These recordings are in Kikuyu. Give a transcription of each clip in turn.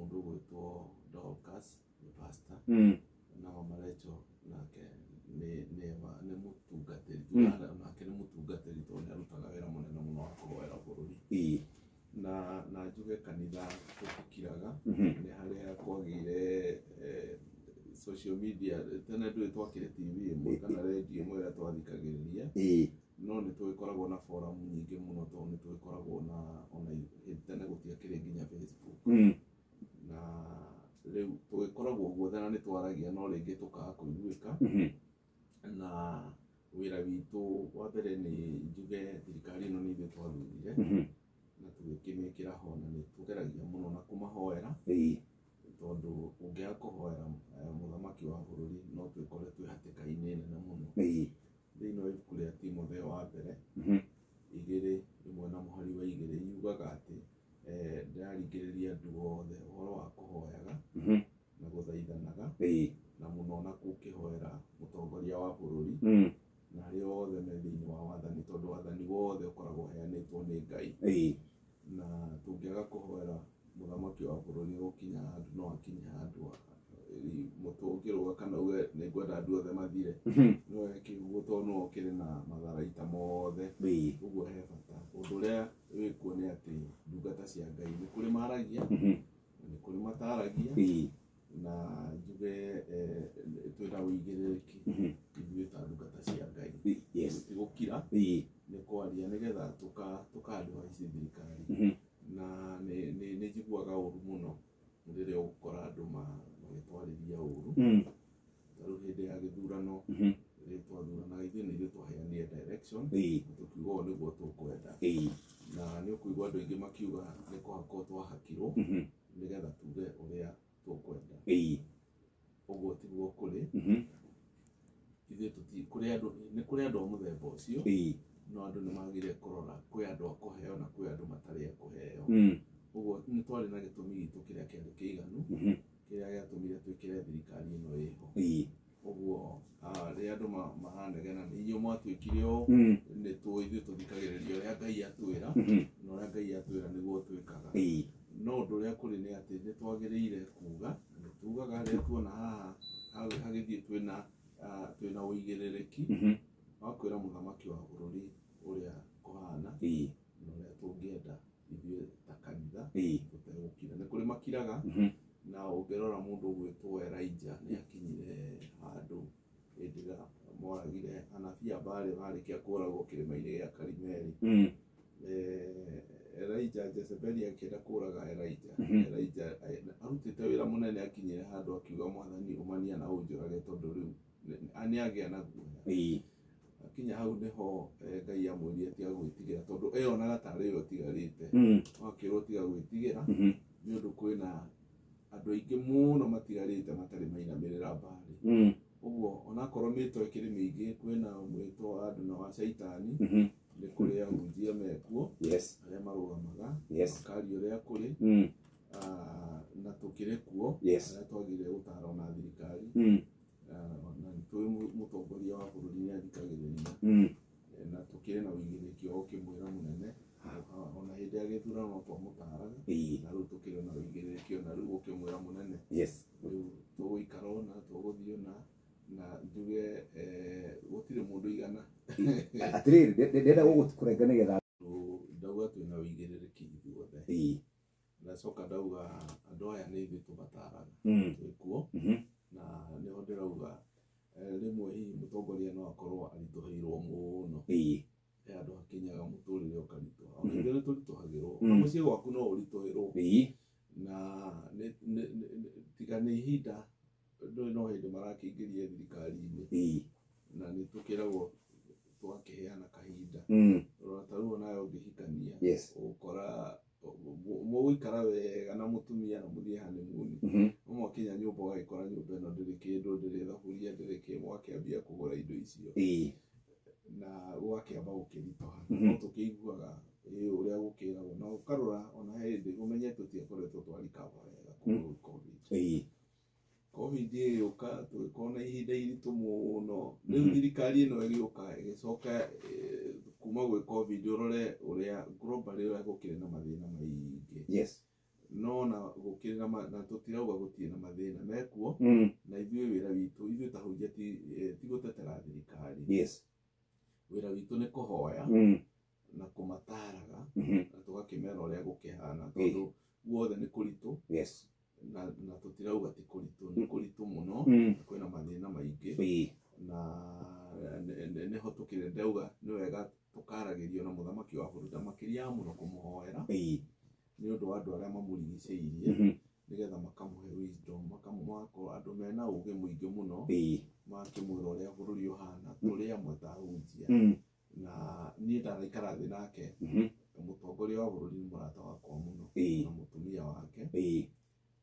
Mũndũ ũgwĩtwo Dorcas nĩ pastor, na Mama Rachel nake nĩ mũtungatĩri. Nake nĩ mũtungatĩri tondũ nĩ arutaga wĩra mũnene mũno wa kũhoera bũrũri. Na njuge kanitha tũtikiraga. Nĩ harĩa kwagĩire social media. Tene ndũĩ twakĩrĩ TV ĩmwe kana radio ĩmwe ĩrĩa twathikagĩrĩria, no nĩ tũgĩkoragwo na forum nyingĩ mũno, tondũ nĩ tũgĩkoragwo na ona hĩndĩ tene gũtiakĩrĩ nginya Facebook. Na rĩu tũgĩkoragwo guothe na nĩ twaragia, no rĩngĩ tũkaga kũiguĩka. Na wĩra witũ wa mbere nĩ njuge thirikari ĩno nĩ ithuĩ twathurire na tũgĩkĩmĩkĩra ho, na nĩ tũgeragia mũno na kũmahoera, tondũ ũngĩaga kũhoera mũthamaki wa bũrũri, no twĩkore twĩ hatĩka-inĩ nene mũno. Thĩinĩ wa ibuku rĩa Timotheo wa mbere 2:1 na mũhari wa 2 yugaga atĩ ndĩraringĩrĩria andũ othe ũhoro wa kũhoyaga na gũthaithanaga, na mũno na gũkĩhoera mũtongoria wa bũrũri na arĩa othe me thĩinĩ wa wathani, tondũ wathani wothe ũkoragwo ũheanĩtwo nĩ Ngai. Na tũngĩaga kũhoera mũthamaki wa bũrũri, gũkinya handũ no akinye handũ mũtũ ũngĩrũga kana uge nĩ ngwenda andũ othe mathire. No eke ũguo tondũ no ũkĩrĩ na matharaita mothe. Ũguo he bata. Ũndũ ũrĩa wĩkuo nĩ atĩ ndungata cia Ngai nĩ kũrĩ maragia na nĩ kũrĩ mataragia. Na njuge twĩna ũigĩrĩrĩki ithuĩ ta ndungata cia Ngai. Ti gũkira, nĩ kwaria nĩgetha tũka advise thirikari. Na nĩ njiguaga ũru mũno rĩrĩa ũgũkora andũ magĩtwarĩria ũru. Ta rĩu hĩndĩ ya gĩthurano, rĩrĩa twathuranaga, ithuĩ nĩ ithuĩ twaheanire direction na tũkiuga ũũ nĩguo tũkwenda. Na nĩ ũkũigua andũ aingĩ makiuga nĩ kũhakwo twahakirwo nĩgetha tuge ũrĩa tũkwenda. Ũguo tiguo kũrĩ. Ithuĩ kũrĩ andũ, nĩ kũrĩ andũ a mũthemba ũcio, no andũ nĩ magĩrĩire kũrora kwĩ andũ a kũheo na kwĩ andũ matarĩ a kũheo. Ũguo nĩ twarĩ na gĩtũmi gitũ kĩrĩa kĩarĩ kĩiganu, kĩrĩa gĩatũmire twĩkĩre thirikari ĩno ĩho. Ũguo rĩrĩa andũ maranegena nĩ inyuĩ mwatuĩkire ũũ, nĩ tũĩ ithuĩ tũthikagĩrĩria ũrĩa Ngai atwĩra, na ũrĩa Ngai atwĩra nĩguo twĩkaga. No ũndũ ũrĩa kũrĩ nĩ atĩ nĩ twagĩrĩire kuga, na nĩ tugaga rĩrĩa tuona haha hagĩthiĩ twĩna ũigĩrĩrĩki wa kwĩra mũthamaki wa bũrũri ũrĩa kũhana na ũrĩa tũngĩenda ithuĩ ta kanitha tũtegũkira. Nĩ kũrĩ makiraga. Na ũngĩrora mũndũ ũgwĩtwo Elijah nĩ akinyire handũ hĩndĩ ĩrĩa moragire anabii a Baali marĩkia kũragwo kĩrĩma-inĩ gĩa Karimeli. Elijah, Jezebeli akĩenda kũraga Elijah. Elijah arutĩte wĩra mũnene, akinyire handũ akiuga, "Mwathani, ũmania na ũnjũrage," tondũ rĩu nĩ agĩa na guoya. Akinya hau nĩho Ngai amwĩrire tiga gwĩtigĩra, tondũ eyonaga tarĩ we ũtigarĩte. No akĩrwo tiga gwĩtigĩra, nĩ ũndũ kwĩna andũ aingĩ mũno matigarĩte matarĩ mainamĩrĩra Baali. Ũguo onakorwo mĩto ĩkĩrĩ mĩingĩ, kwĩna mwĩto wa andũ na wa caitani, nĩ kũrĩ ahunjia mekuo arĩa marũgamaga makaria ũrĩa kũrĩ. Na tũkĩrĩ kuo arĩa twagĩrĩire gũtara ona thirikari. Na nĩ tũĩ mũtongoria wa bũrũri nĩ athikagĩrĩria. Na tũkĩrĩ na ũigĩrĩrĩki wa gũkĩmwĩra mũnene, ona hĩndĩ ya gĩthurano no twamũtaraga. Na rĩu tũkĩrĩ na ũigĩrĩrĩki ona rĩu gũkĩmwĩra mũnene, rĩu tũgũikara ũna, tũgũthiĩ ũna, na njuge gũtirĩ mũndũ igana. Atĩrĩrĩ, ndĩrenda gũkũrenga nĩgetha Ndauga twĩna ũigĩrĩrĩki ithuothe. Ndacoka ndauga andũ aya nĩ ithuĩ tũmataraga, twĩkuo. Na nĩho ndĩrauga rĩmwe hihi mũtongoria no akorwo aritũhĩirwo mũno. He handũ hakinyaga mũtũrĩre ũkaritũha, ona ithuĩ nĩ tũritũhagĩrwo, ona mũciĩ gwaku no ũritũhĩrwo. Na tiga nĩ ihinda ndũĩ no hĩndĩ marakĩingĩria thirikari-inĩ, na nĩ tũkĩragwo tũgakĩheana kahinda. Rora ta rĩu onawe ũngĩhikania, ũgũkora mũgũikara wega na mũtumia na mũthiĩ honeymoon, no mwakinya nyũmba ũgagĩkora nyũmba ĩno ndĩrĩ kĩndũ, ndĩrĩ thaburia, ndĩrĩ kĩ, mũgakĩambia kũgũra indo icio na gũgakĩamba gũkĩritũha. No tũkĩiguaga ĩ ũrĩa gũkĩragwo, na ũkarora ona he hĩndĩ ũmenye tũtiakoretwo twarikaba wega kuma gwĩ COVID. COVID ĩgĩũka, tũgĩkorwo na ihinda iritũ mũno. Rĩu thirikari ĩno ĩgĩũka ĩgĩcoka kuma gwĩ COVID, ũrore ũrĩa globally ũrĩa gũkĩrĩ na mathĩna maingĩ. No na gũkĩrĩ na tũtirauga gũtirĩ na mathĩna mekuo. Na ithuĩ wĩra witũ ithuĩ ta hunjia ti gũtetera thirikari. Yes. Wĩra witũ nĩ kũhoya na kũmataraga na tũgakĩmera ũrĩa gũkĩhana tondũ guothe nĩ kũritũ. Yes. Na tũtirauga ti kũritũ, nĩ kũritũ mũno na kwĩna mathĩna maingĩ. Na nĩho tũkĩrĩ ndauga nĩ wega tũkaragĩrio na mũthamaki wa bũrũri na makĩria mũno kũmũhoera nĩ ũndũ wa andũ arĩa mamũrigicĩirie nĩgetha makamũhe wisdom, makamũmakorwo andũ mena ũgĩ mũingĩ mũno makĩmwĩra ũrĩa bũrũri ũhana tũrĩ amwe ta ahunjia. Na niĩ ndanaikara thĩ nake mũtongoria wa bũrũri nĩ mũrata wakwa mũno na mũtumia wake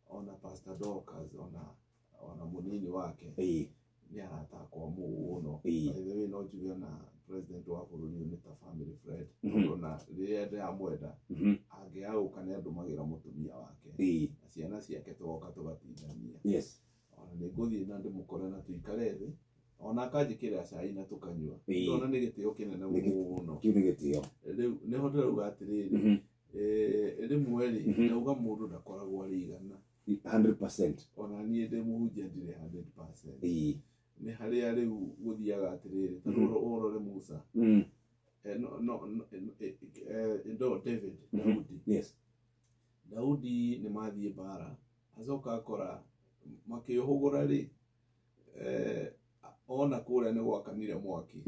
ona Pastor Dorcas ona mũnini wake nĩ arata akwa mũno. By the way no njuge na president wa bũrũri ũyũ nĩ ta family friend tondũ na rĩrĩa ndĩramwenda angĩaga gũka nĩ andũmagĩra mũtumia wake na ciana ciake tũgoka tũgatindania. Yes. Ona nĩ ngũthiĩ na ndĩmũkore na tũikare thĩ ona akanjĩkĩrĩra cai na tũkanyua. Ndona nĩ gĩtĩo kĩnene mũno. Kĩu nĩ gĩtĩo. Rĩu nĩho ndĩrauga atĩrĩrĩ, rĩmwe rĩ ndauga mũndũ ndakoragwo arĩ igana 100%. Ona niĩ ndĩ mũhunjia ndirĩ 100%. Nĩ harĩa rĩu gũthiaga atĩrĩrĩ ta ũrore Musa no David Daudi. Yes. Daudi nĩ mathiĩ mbara acoka akora makĩũhũgũra rĩ ona kũrĩa nĩ gwakanire mwaki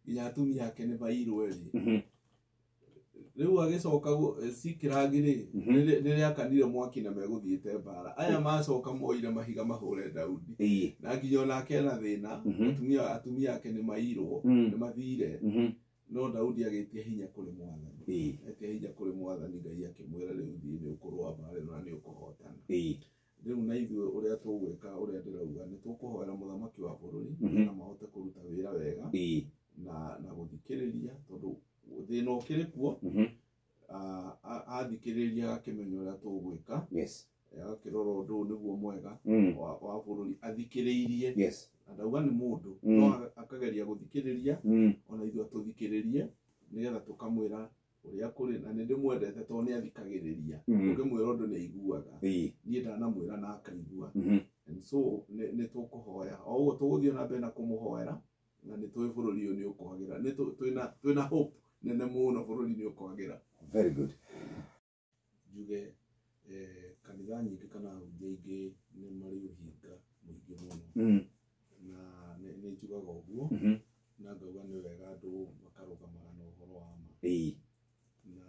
nginya atumia ake nĩ mairwo rĩ. Rĩu agĩcoka Cikiragi rĩ nĩ rĩakanire mwaki na megũthiĩte mbara. Aya macoka moire mahiga mahũre Daudi na nginya onake ena thĩna atumia ake nĩ mairwo nĩ mathire. No Daudi agĩtia hinya kũrĩ mwathani. Etia hinya kũrĩ mwathani Ngai akĩmwĩra rĩu thiĩ nĩ ũkũrũa mbara ĩno na nĩ ũkũhotana. Rĩu na ithuĩ ũrĩa tũgwĩka ũrĩa ndĩrauga nĩ tũkũhoera mũthamaki wa bũrũri na mahote kũruta wĩra wega na gũthikĩrĩria tondũ thĩna ũkĩrĩ kuo athikĩrĩria agakĩmenya ũrĩa tũgwĩka. Yes. Agakĩrora ũndũ ũyũ nĩguo mwega wa bũrũri athikĩrĩirie. Yes. Na ndauga nĩ mũndũ no akageria gũthikĩrĩria ona ithuĩ atũthikĩrĩrie nĩgetha tũkamwĩra ũrĩa kũrĩ na nĩ ndĩmwendete tondũ nĩ athikagĩrĩria. Ũngĩmwĩra ũndũ nĩ aiguaga. Niĩ ndanamwĩra na akaigua. And so nĩ tũkũhoya o ũguo tũgũthiĩ na mbere na kũmũhoera na nĩ tũĩ bũrũri ũyũ nĩ ũkwagĩra. Nĩ twĩna hope nene mũno bũrũri nĩ ũkwagĩra. Very good. Njuge kanitha nyingĩ kana ahunjia aingĩ nĩ marĩ ũhinga mũingĩ mũno. Na nĩ njugaga ũguo na ngauga nĩ wega andũ makarũgamaga na ũhoro wa ma. Na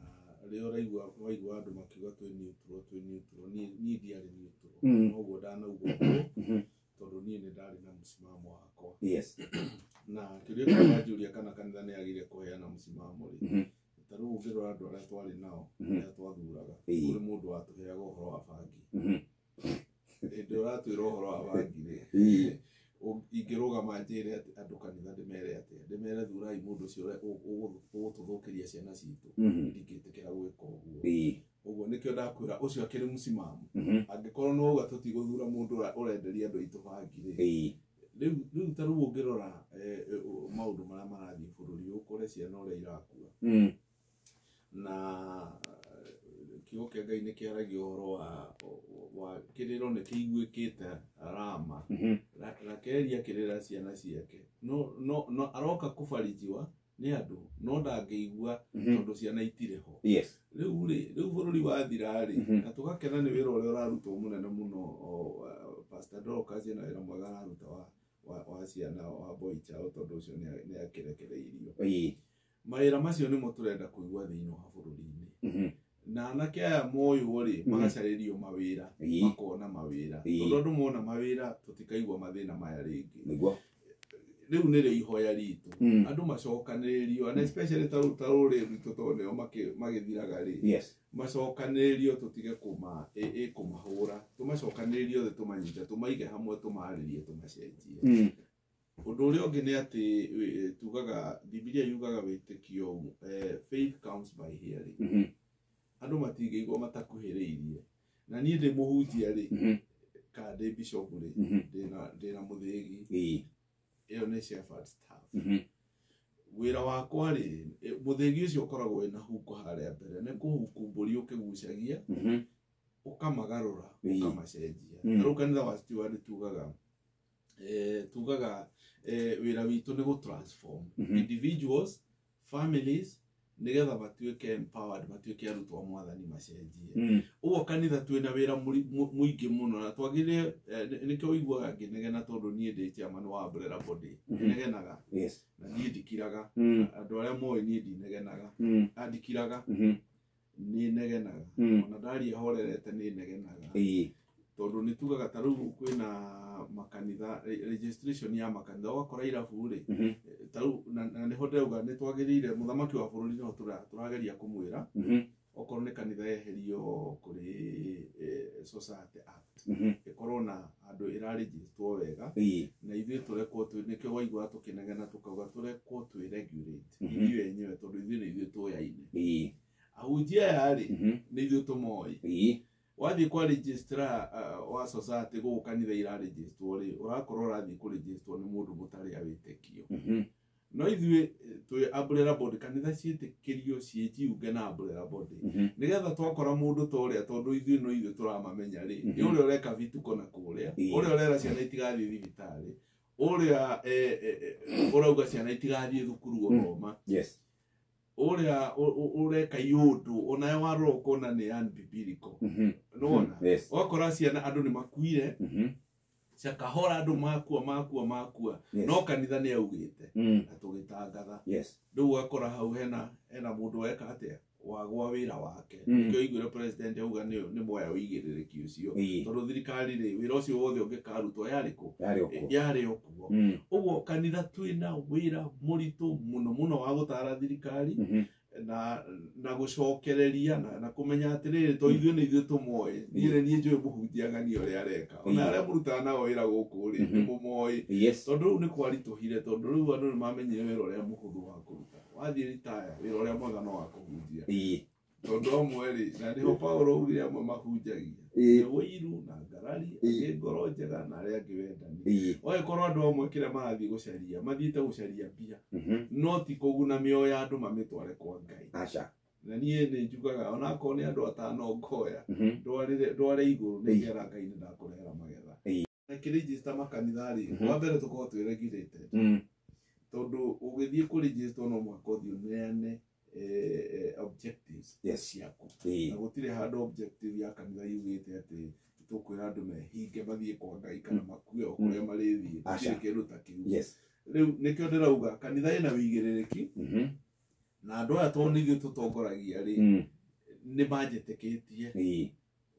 rĩrĩa ũraigua waigua andũ makiuga twĩ neutral niĩ ndiarĩ neutral. Noguo ndanauga ũguo tondũ niĩ nĩ ndarĩ na mũsimamo wakwa. Yes. Na kĩũria kĩu wanjũria kana kanitha nĩ yagĩrĩire kũheana mũsimamo rĩ, ta rĩu ũngĩrora andũ arĩa twarĩ nao arĩa twathuraga kũrĩ mũndũ watũheaga ũhoro wa bangi. Hĩndĩ ĩrĩa ũratwĩra ũhoro wa bangi rĩ, ingĩrũgama njĩre andũ kanitha ndĩmere atĩa, ndĩmere thurai mũndũ ũcio ũrĩa ũgũtũthũkĩria ciana citũ, ndingĩtĩkĩra gwĩka ũguo. Ũguo nĩkĩo ndakwĩra ũcio akĩrĩ mũsimamo. Angĩkorwo nĩ wauga tũtigũthura mũndũ ũrenderia andũ aitũ bangi rĩ, rĩu ta rĩu ũngĩrora maũndũ marĩa marathiĩ bũrũri ũkore ciana ũrĩa irakua. Na kiugo kĩa Ngai nĩ kĩaragia ũhoro wa kĩrĩro nĩ kĩiguĩkĩte Rama. Rakeli akĩrĩra ciana ciake no aroka kũbarijiwa nĩ andũ no ndangĩigua tondũ ciana itirĩ ho. Yes. Rĩu rĩ rĩu bũrũri wathira rĩ na tũgakena nĩ wĩra ũrĩa ũrarutwo mũnene mũno Pastor Dorcas ena wĩra mwega araruta wa ciana wa boy child tondũ ũcio nĩ akĩrekereirio. Mawĩra macio nĩmo tũrenda kũigua thĩinĩ wa bũrũri-inĩ. Na anake aya moywo rĩ magacarĩrio mawĩra makona mawĩra tondũ andũ mona mawĩra tũtikaigua mathĩna maya rĩngĩ. Nĩguo. Rĩu nĩrĩo ihoya ritũ andũ macokanĩrĩrio and especially ta rũrĩrĩ rwitũ tondũ nĩo magĩthiraga rĩ. Yes. Macokanĩrĩrio tũtige kũmahũra tũmacokanĩrĩrio othe tũmanyite tũmaige hamwe tũmarĩrie tũmacenjie. Ũndũ ũrĩa ũngĩ nĩ atĩ tugaga Bibilia yugaga wĩtĩkio faith comes by hearing. Andũ matingĩigua matakuhĩrĩirie. Na niĩ ndĩ mũhunjia rĩ kana ndĩ bishop rĩ ndĩna mũthĩgi ĩyo nĩ shepherd staff. Wĩra wakwa rĩ mũthĩgi ũcio ũkoragwo wĩna huko harĩa mbere nĩ kũhuku mbũri ũkĩgucagia Ũkamagarũra, ũkamacenjia. Rĩu kanitha wa Steward tugaga wĩra witũ nĩ gũ transform individuals, families, nĩgetha matuĩke empowered, matuĩke arutwo a mwathani macenjie. Ũguo kanitha twĩna wĩra mũingĩ mũno na twagĩrĩire, nĩkĩo ũiguaga ngĩnegena tondũ niĩ ndĩ chairman wa umbrella body. Negenaga. Yes. Na niĩ ndikiraga. Andũ arĩa moĩ niĩ ndinegenaga. Andikiraga. Nĩ negenaga. Ona ndaria horerete nĩ negenaga. Tondũ nĩ tugaga ta rĩu kwĩna makanitha, registration ya makanitha, ũgakora irabu rĩ, ta rĩu na nĩho ndĩrauga nĩ twagĩrĩire mũthamaki wa bũrũri nĩho tũrageria kũmwĩra, okorwo nĩ kanitha yeherio kũrĩ Society Act, ĩkorwo na andũ ĩrarĩgistwo wega, na ithuĩ tũrekwo nĩkĩo waigua tũkĩnegena tũkauga tũrekwo twĩ regulate ithuĩ enyewe tondũ ithuĩ nĩ ithuĩ tũyaine. Ahunjia aya rĩ, nĩ ithuĩ tũmoĩ. Wathiĩ kwa registrar wa society gũkũ kanitha iraregistwo rĩ, ũrakorwo ũrathiĩ kũregistwo nĩ mũndũ mũtarĩ a wĩtĩkio. No ithuĩ twĩ umbrella body, kanitha ciĩtĩkĩrio ciĩjiunge na umbrella body. Nĩgetha twakora mũndũ ta ũrĩa, tondũ ithuĩ no ithuĩ tũramamenya rĩ, nĩ ũrĩa ũreka vituko na kũrĩa, ũrĩa ũrera ciana itigathiĩ thibitarĩ, ũrĩa ũrauga ciana itigathiĩ thukuru gũthoma. Yes. Ũrĩa ũreka iũndũ onawe warora ũkona nĩ unbiblical. Nĩwona? Yes. Ũgakora ciana andũ nĩ makuire, ciakahora andũ makua. Yes. No kanitha nĩ augĩte na tũgĩtangatha. Yes. Rĩu ũgakora hau hena mũndũ weka atĩa, wagwa wĩra wake. Nĩkĩo ũiguire president auga nĩ moya ũigĩrĩrĩki ũcio. Tondũ thirikari rĩ, wĩra ũcio wothe ũngĩkarutwo yarĩ kũ? Yarĩ o kuo. Ũguo kanitha twĩna wĩra mũritũ mũno mũno wa gũtara thirikari na gũcokereria na kũmenya atĩrĩrĩ, to ithuĩ nĩ ithuĩ tũmoĩ. Niĩ nĩ niĩ njũĩ mũhunjia ng'ani ũrĩa areka. Ona arĩa mũrutaga nao wĩra gũkũ rĩ, nĩ mũmoĩ. Yes. Tondũ rĩu nĩ kwaritũhire, tondũ rĩu andũ nĩ mamenyire wĩra ũrĩa mũhũthũ wa kũruta. Wathiĩ ritaya, wĩra ũrĩa mwega no wa kũhunjia. Tondũ amwe rĩ, na nĩho Paũlũ augire amwe mahunjagia. Nĩ ũiru na ngarari, angĩ ngoro njega na arĩa angĩ wendani. Ũgagĩkorwo andũ amwe kĩrĩa marathiĩ gũcaria, mathiĩte gũcaria mbia. No ti kũguna mĩoyo ya andũ mamĩtware kwa Ngai. Aca. Na niĩ nĩ njugaga onakorwo nĩ andũ atano ngoya, ndware igũrũ nĩngera Ngai nĩ ndakũrehera magetha. Kĩrĩgista makanitha rĩ, wa mbere tũkorwo twĩ regulated. Tondũ ũgĩthiĩ kũrĩgistwo no mũhaka ũthiĩ ũneane objectives ciaku. Na gũtirĩ handũ objective ya kanitha yugĩte atĩ tũkwĩra andũ mehinge mathiĩ kwa Ngai kana makue o kũrĩa marĩthiĩ. Gũtirĩ kĩndũ ta kĩu. Yes. Rĩu nĩkĩo ndĩrauga kanitha ĩna ũigĩrĩrĩki, na andũ aya tondũ nĩ ithuĩ tũtongoragia rĩ, nĩ manjĩtĩkĩtie.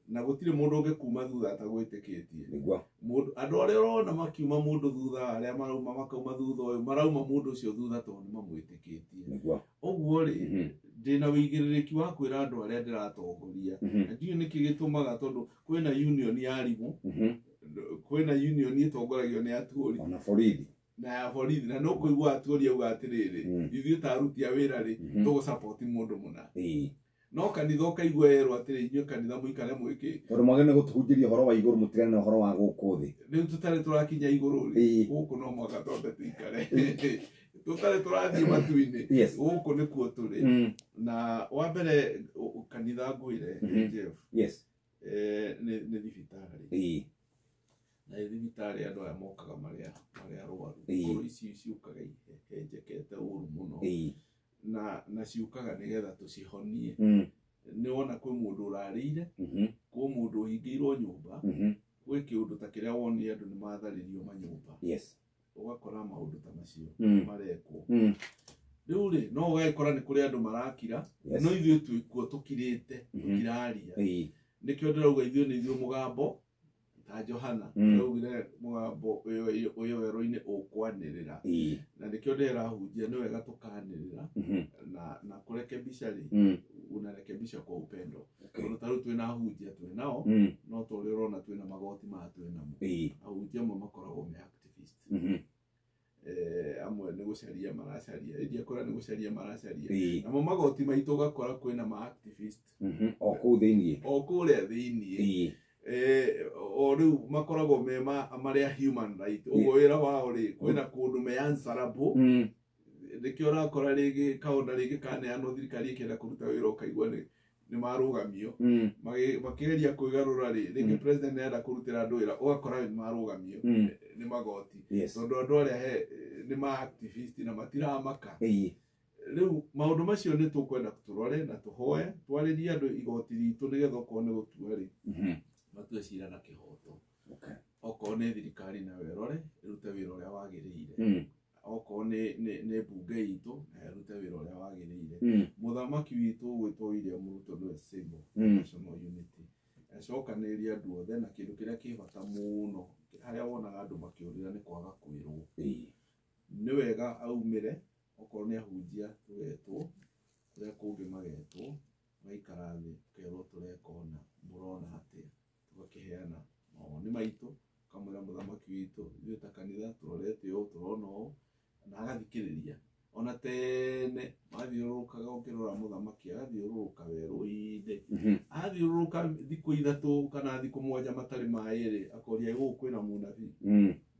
Na gũtirĩ mũndũ ũngĩkuma thutha atagwĩtĩkĩtie. Nĩguo. Mũndũ, andũ arĩa ũrona makiuma mũndũ thutha, arĩa marauma makauma thutha ũyũ, marauma mũndũ ũcio thutha tondũ nĩ mamwĩtĩkĩtie. Nĩguo. Ũguo rĩ, ndĩna ũigĩrĩrĩki wa kwĩra andũ arĩa ndĩratongoria. Na ndiũĩ nĩkĩ gĩtũmaga tondũ kwĩna union ya arimũ, kwĩna union ĩtongoragio nĩ atuũri. Ona borithi. Na ya borithi, na no kũigua atuũri auga atĩrĩrĩ, ithuĩ ta aruti a wĩra rĩ, tũgũsupport mũndũ mũna. No kanitha ũkaigua erwo atĩrĩ, inyuĩ kanitha mũikare mwĩkĩ. Tondũ mwagĩrĩirwo nĩ gũtũhunjĩria ũhoro wa igũrũ, mũtigane na ũhoro wa gũkũ thĩ. Rĩu tũtarĩ tũrakinya igũrũ rĩ, gũkũ no mũhaka twambe tũikare. Tũtarĩ tũrathiĩ matu-inĩ. Yes. Gũkũ nĩkuo tũrĩ. Na wa mbere kanitha ngwĩre, Jeff. Yes. Nĩ thibitarĩ. Na thibitarĩ andũ aya mokaga marĩa arwaru. Ngoro ici ciũkaga ihehenjekete ũru mũno. Na ciũkaga nĩgetha tũcihonie. Nĩ wona kwĩ mũndũ ũrarĩire, kwĩ mũndũ ũhingĩirwo nyũmba, gwĩ kĩũndũ ta kĩrĩa wonire andũ nĩ matharĩrio manyũmba. Yes. Ũgakora maũndũ ta macio marekwo. Rĩu rĩ, no ũgagĩkora nĩ kũrĩ andũ marakira, no ithuĩ twĩkuo tũkirĩte, tũkiraria. Nĩkĩo ndĩrauga ithuĩ nĩ ithuĩ mũgambo ta Johana, ndĩraugire mũgambo ũyũ werũ-inĩ ũkwanĩrĩra. Na nĩkĩo ndĩrahunjia nĩ wega tũkanĩrĩra na kũrekebisha rĩ, unarekebisha kwa upendo. Tondũ ta rĩu twĩna ahunjia twĩ nao, no ta ũrĩa ũrona twĩna magoti maya twĩ namo. Ahunjia amwe makoragwo me activist. Amwe nĩ gũcaria maracaria, ĩndĩ akora nĩ gũcaria maracaria. Namo magoti maitũ ũgakora kwĩna ma activist. O kũu thĩiniĩ. O kũrĩa thĩiniĩ. O rĩu makoragwo me marĩa human right. Ũguo wĩra wao rĩ, kwĩna kũndũ me answerable. Nĩkĩo ũrakora rĩngĩ kaũndũ rĩngĩ kaneanwo thirikari ĩkĩenda kũruta wĩra ũkaigua nĩ Nĩ marũgamio makĩgeria kwĩgarũra rĩ rĩngĩ president nĩarenda kũrutĩra andũ wĩra ũgakora nĩ marũgamio nĩ magoti tondũ andũ arĩa he nĩ ma activist na matiramaka. Rĩu maũndũ macio nĩ tũkwenda tũrore na tũhoe twarĩrie andũ igoti ritũ nĩgetha okorwo nĩ gũtua rĩ matue cira na kĩhoto. Okorwo nĩ thirikari nayo ĩrore ĩrute wĩra ũrĩa wagĩrĩire. Okorwo nĩ mbunge itũ nayo ĩrute wĩra ũrĩa wagĩrĩire. Mũthamaki witũ ũgwĩtwo William Ruto nĩwe symbol national unity. Acokanĩrĩria andũ othe na kĩndũ kĩrĩa kĩ bata mũno harĩa wonaga andũ makĩũrĩra nĩ kwaga kwĩrwo. Nĩ wega aumĩre okorwo nĩ ahunjia tũgetwo kũrĩa kũngĩ magetwo magaikara thĩ tũkerwo tũreka ũna mũrona atĩa tũgakĩheana mawoni maitũ kamwĩra mũthamaki witũ ithuĩ ta kanitha tũrorete ũũ tũrona ũũ na agathikĩrĩria. Ona tene mathiũrũrũkaga ũkĩrora mũthamaki agathiũrũrũka werũ-inĩ athiũrũrũka thikũ 3 kana thikũ 7 matarĩ maĩ rĩ akoria gũkũ kwĩna mũnabii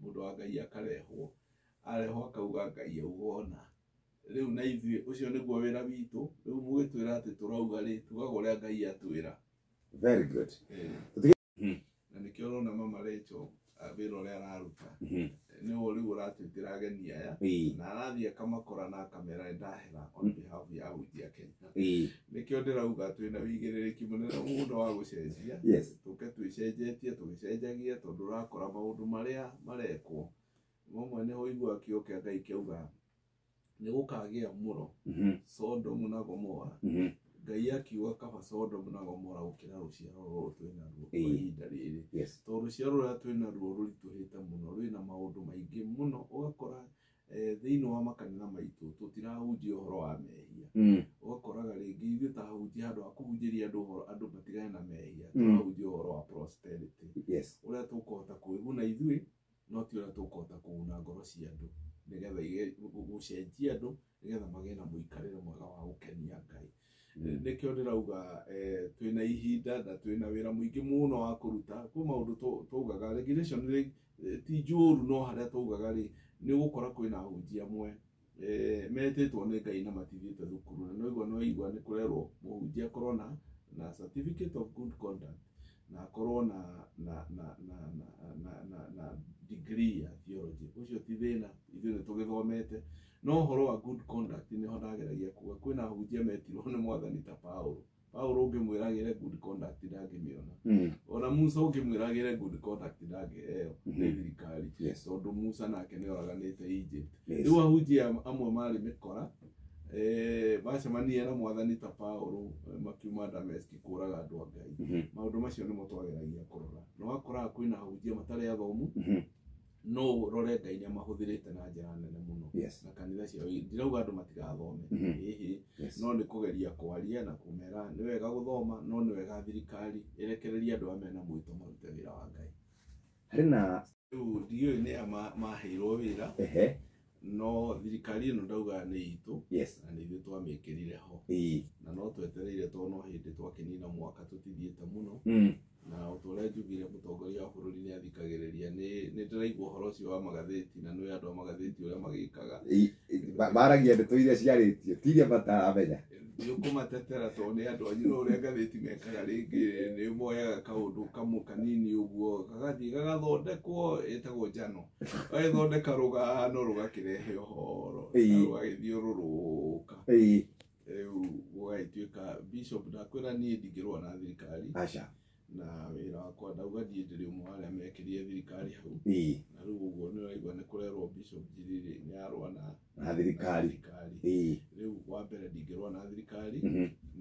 mũndũ wa Ngai akarehwo arehwo akauga Ngai auga ũna. Rĩu na ithuĩ ũcio nĩguo wĩra witũ rĩu mũgĩtwĩra atĩ tũrauga rĩ tugaga ũrĩa Ngai atwĩra. Very good. Na nĩkĩo ũrona Mama Rachel wĩra ũrĩa araruta nĩwe rĩu ũratwĩtĩra ageni aya na arathiĩ akamakora na akamera ndahera on behalf ya ahunjia Kenya. Nĩkĩo ndĩrauga twĩna wĩigĩrĩrĩki mũnene mũno wa gũcenjia tũke twĩcenjetie tũgĩcenjagia tondũ ũrakora maũndũ marĩa marekwo mamwe nĩho ũiguaga kĩo kĩa Ngai kĩauga nĩ gũkagĩa mũro Sodom na Gomora. Ngai akiuga kaba Sodom na Gomora gũkĩra rũciaro rũrũ twĩnaruo kwa ihinda rĩrĩ. Tondũ rũciaro rũrĩa twĩnaruo rũritũhĩte mũno rwĩna maũndũ maingĩ mũno ũgakora thĩinĩ wa makanitha maitũ tũtirahunjia ũhoro wa mehia. Ũgakoraga rĩngĩ ithuĩ ta ahunjia handũ ha kũhunjĩria andũ ũhoro andũ matigane na mehia tũrahunjia ũhoro wa prosperity. Ũrĩa tũkũhota kwĩguna ithuĩ no ti ũrĩa tũkũhota kũguna ngoro cia andũ nĩgetha gũcenjia andũ nĩgetha magĩe na mũikarĩre mwega wa gũkenia Ngai. Nĩkĩo ndĩrauga twĩna ihinda na twĩna wĩra mũingĩ mũno wa kũruta. Kwĩ maũndũ taugaga regulation rĩ ti njũru no harĩa taugaga rĩ nĩ ũgũkora kwĩna ahunjia amwe metĩtwo nĩ Ngai na matithiĩte thukuru na no igua nĩ kũrerwo mũhunjia akorwo na certificate of good conduct na akorwo na degree ya theology. Ũcio ti thĩna ithuĩ nĩ tũgĩthomete no ũhoro wa good conduct nĩho ndageragia kuga kwĩna ahunjia metirwo nĩ mwathani ta Paulo. Paulo ũngĩmwĩra agĩre good conduct ndangĩmĩona. Ona Musa ũngĩmwĩra agĩre good conduct ndangĩheo nĩ thirikari tondũ Musa nake nĩ oraganĩte Egypt. Rĩu ahunjia amwe marĩ mĩkora bacemania na mwathani ta Paulo makiuma Dameski kũraga andũ a Ngai. Maũndũ macio nĩmo twageragia kũrora na ũgakoraga kwĩna ahunjia matarĩ athomu no ũrore Ngai nĩamahũthĩrĩte na njĩra nene mũno na kanitha ciao ndirauga andũ matigathome ĩhĩ no nĩ kũgeria kwaria na kũmera nĩ wega gũthoma no nĩ wega thirikari ĩrekererie andũ arĩa mena mwĩto marute wĩra wa Ngai. Harĩ na rĩu ndiũĩ nĩ a maheirwo wĩra no thirikari ĩno ndauga nĩ itũ na nĩ ithuĩ twamĩkĩrire ho na no twetereire tondũ no hĩndĩ twakĩnina mwaka tũtithiĩte mũno na o ta ũrĩa njugire mũtongoria wa bũrũri nĩ athikagĩrĩria nĩ ndĩraigua ũhoro ũcio wa magathĩti na nĩ andũ a magathĩti ũrĩa magĩkaga maragia ndeto iria ciarĩtio ti iria mataramenya. Nĩ ũkũmatetera tondũ nĩ andũ anyu no ũrĩa ngathĩti mekaga rĩngĩ nĩ moyaga kaũndũ kamwe kanini ũguo gagathiĩ gagathondekwo ĩtagwo njano gagĩthondeka rũgano rũgakĩrehe ũhoro rũgagĩthiũrũrũka rĩu gũgagĩtuĩka bishop ndakwĩra niĩ ndingĩrũa na thirikari. Aca. Na wĩra wakwa ndauga niĩ ndĩrĩ ũmwe wa arĩa mekĩrire thirikari hau na rĩu ũguo nĩ ũraigua nĩ kũrerwo Bishop Njiriri nĩ arũa na thirikari. Rĩu wa mbere ndingĩrũa na thirikari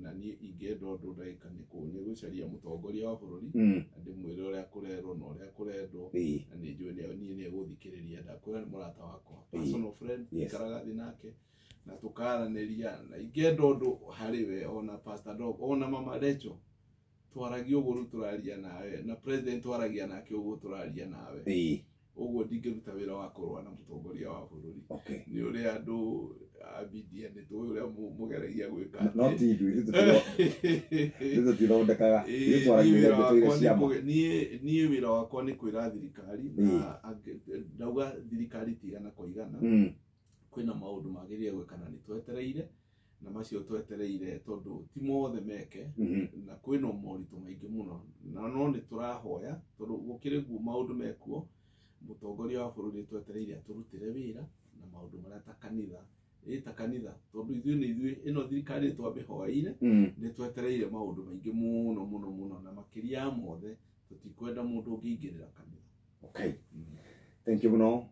na niĩ ingĩenda ũndũ ndagĩka nĩ gũcaria mũtongoria wa bũrũri na ndĩmwĩre ũrĩa kũrerwo na ũrĩa kũrendwo na nĩ njũĩ niĩ nĩ egũthikĩrĩria ndakwĩra nĩ mũrata wakwa personal friend ikaraga thĩ nake na tũkaranĩria na ingĩenda ũndũ harĩ we ona Pastor Dog ona Mama Rachel twaragia ũguo rĩu tũraria nawe na president twaragia nake ũguo tũraria nawe ũguo ndingĩruta wĩra wa kũrũa na mũtongoria wa bũrũri nĩ ũrĩa andũ a media nĩ tũĩ ũrĩa mũgeragia gwĩka no ti ithuĩ ithuĩ tũtithondekaga ithuĩ twaragia ndeto iria cia ma. Niĩ wĩra wakwa nĩ kwĩra thirikari na ndauga thirikari ti igana kwa igana kwĩna maũndũ magĩrĩire gwĩka na nĩ twetereire Na macio twetereire tondũ ti mothe meke, na kwĩna moritũ maingĩ mũno, na no nĩ tũrahoya tondũ gũkĩrĩ guo maũndũ mekuo. Mũtongoria wa bũrũri nĩ twetereire atũrutĩre wĩra na maũndũ marĩa ta kanitha, ta kanitha, tondũ ithuĩ nĩ ithuĩ ĩno thirikari nĩ twamĩhoeire. Nĩ twetereire maũndũ maingĩ mũno mũno mũno, na makĩria ya mothe tũtikwenda mũndũ ũngĩingĩrĩra kanitha. Okay, thank you mũno.